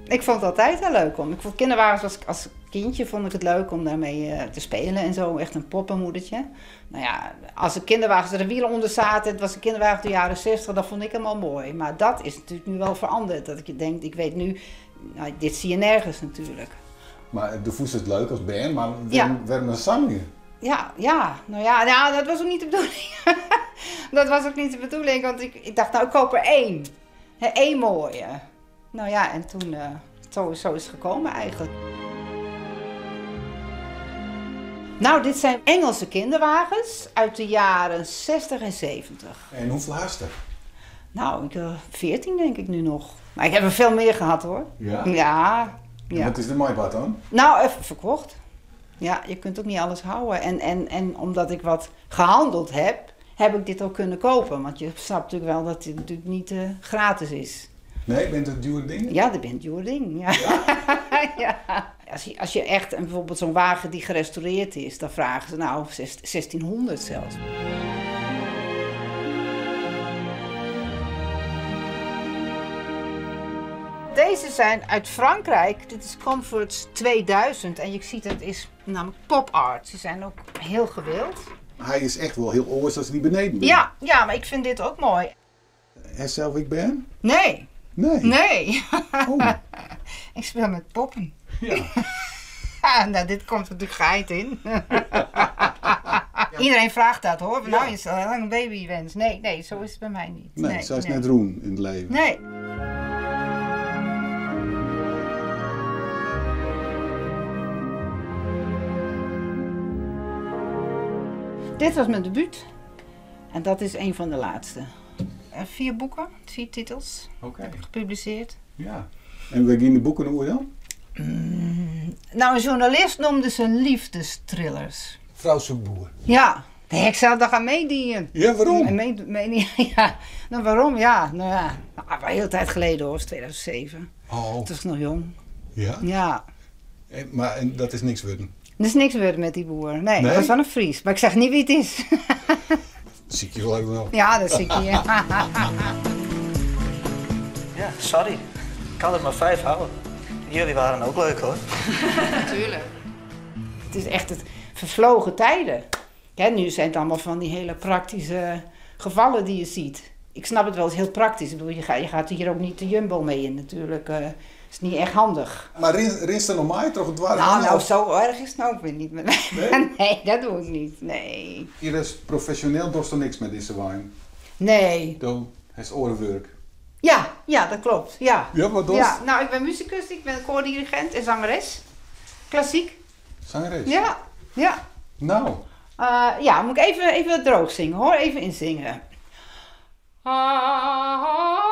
Ik vond het altijd wel leuk om. Ik vond kinderwagens als kindje vond ik het leuk om daarmee te spelen en zo. Echt een poppenmoedertje. Nou ja, als de kinderwagens er de wielen onder zaten, het was een kinderwagen uit de jaren 60, dat vond ik helemaal mooi. Maar dat is natuurlijk nu wel veranderd. Dat ik denk, ik weet nu, nou, dit zie je nergens natuurlijk. Maar de voest is leuk als band, maar waarom een sammelje? Ja, ja, nou ja, nou, dat was ook niet de bedoeling. Dat was ook niet de bedoeling, want ik dacht, nou, ik koop er één. Hè, één mooie. Nou ja, en toen, zo is het gekomen eigenlijk. Nou, dit zijn Engelse kinderwagens uit de jaren 60 en 70. En hoeveel haast er? Nou, ik 14 denk ik nu nog. Maar ik heb er veel meer gehad hoor. Ja? Ja, En ja. wat is de maaibad dan? Nou, even verkocht. Ja, je kunt ook niet alles houden. En omdat ik wat gehandeld heb, heb ik dit ook kunnen kopen. Want je snapt natuurlijk wel dat dit natuurlijk niet gratis is. Nee, bent het dure ding? Ja, dat bent dure ding. Ja. Ja? Ja. Als je echt een, bijvoorbeeld zo'n wagen die gerestaureerd is, dan vragen ze nou 1600 zelfs. Deze zijn uit Frankrijk. Dit is Comfort 2000 en je ziet het is namelijk pop art. Ze zijn ook heel gewild. Hij is echt wel heel oors als hij beneden bent. Ja, ja, maar ik vind dit ook mooi. Hij zelf ik ben? Nee. Nee. Nee. Oh. Ik speel met poppen. Ja. Nou, dit komt natuurlijk geheid in. Iedereen vraagt dat hoor. Van, Nou, je is al lang een babywens. Nee, nee, zo is het bij mij niet. Nee, Nee, zij is nee. net roen in het leven. Nee. Dit was mijn debuut. En dat is een van de laatste. 4 boeken, 4 titels. Heb ik gepubliceerd. Ja. En waar gingen de boeken over dan? Een journalist noemde ze liefdestrillers. Vrouw zoekt boer. Ja. Nee, ik zou daar gaan meedienen. Ja, waarom? En mee, ja. Nou, waarom? Ja, nou ja. Nou, wel een hele tijd geleden hoor, 2007. Oh. Toen was ik nog jong. Ja? Ja. En, maar en dat is niks worden? Er is niks worden met die boer. Nee, Nee? dat was wel een Fries. Maar ik zeg niet wie het is. Dat zie ik je wel even wel. Ja, dat zie ik je. Ja, sorry. Ik kan er maar 5 houden. Jullie waren ook leuk hoor. Natuurlijk. Het is echt het vervlogen tijden. Hè, nu zijn het allemaal van die hele praktische gevallen die je ziet. Ik snap het wel, het is heel praktisch. Ik bedoel, je gaat hier ook niet de Jumbo mee in natuurlijk. Is niet echt handig. Maar rinst er nog maar toch het dwars? Nou, zo erg is het nou ook weer niet met mij. Nee? Nee, dat doe ik niet. Nee. Hier is professioneel dorst er niks met deze wijn. Nee. Dan is orenwerk. Ja, ja, dat klopt. Ja. Ja, wat dorst? Ja, nou, ik ben muzikus, ik ben koordirigent en zangeres. Klassiek. Zangeres? Ja, ja. Nou. Ja, moet ik even droog zingen hoor, even inzingen. Ah.